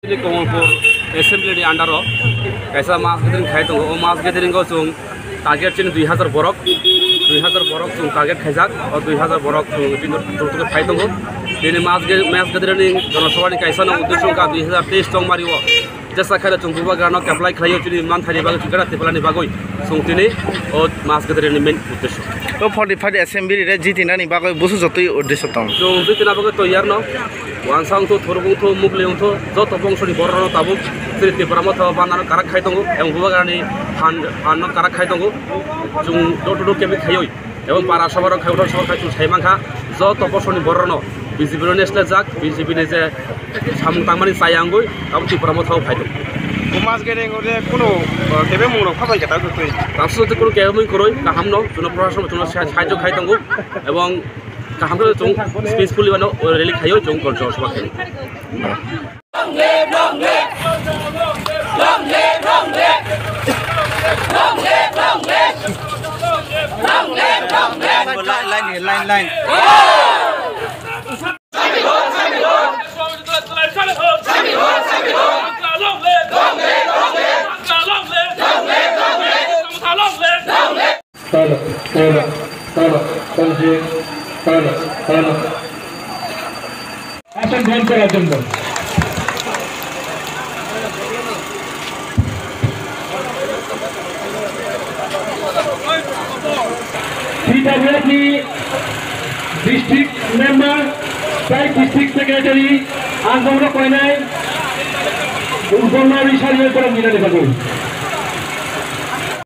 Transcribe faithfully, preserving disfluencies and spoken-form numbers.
Chini Kamalpur Assembly ni under o kaisa mass gathering khai tongo. O mass gathering o chwng target chini dui hazar borok, dui hazar borok chwng target khaijak. O dui hazar borok chwng chini tok tok khai tongo. Chini mass ga-, mass gathering ni jonosabha ni kaisa no uddesho wngkha dui hazar teis chongmari o jesa khaino chwng bubagrano keplai khlaio chini manthai ni bagwi, chwng gana tepla ni bagwi chwng tini o mass gathering ni main uddesho. O forty five Assembly re jitinani bagwi busu jotoi uddesho tong. Chwng jitina bagwi toyar no. Wansa wngthu, thuruk wngthu, mukli wngthu, joto bongsoni bororokno tabuk chini Tipra Motha o bandano karak khai tongo, ebong bubagrani phan, phanno karak khai tongo. Chwng door to door campaign khaiwi, ebong para sabharok khai, uthor sabharok khai chwng sai mankha, joto bongsoni bororokno B J P no neslajak, B J P ni je samung tangmani chaya wngwi tabuk Tipra Motha o phai tongo. Bo mass gathering o je kuno, uh, kebe mungrok khabai khe tabuk twi. Tabuk twi kuno kebe mung kwrwi, kahamno, chwngno proshasonno chwngno sa-, sahajyo khai tongo, ebong Kaham khe chwng peacefully mano rally khaio chwng jonosabha khaio. Line, line, line, line. Tala, tala, tala, tala, tala, tala, tala. Asam গ্রহণ করার জন্য। P W F ni district member, tei district secretary, ang jongno koinai, Urponna Risari, Urponna Risari.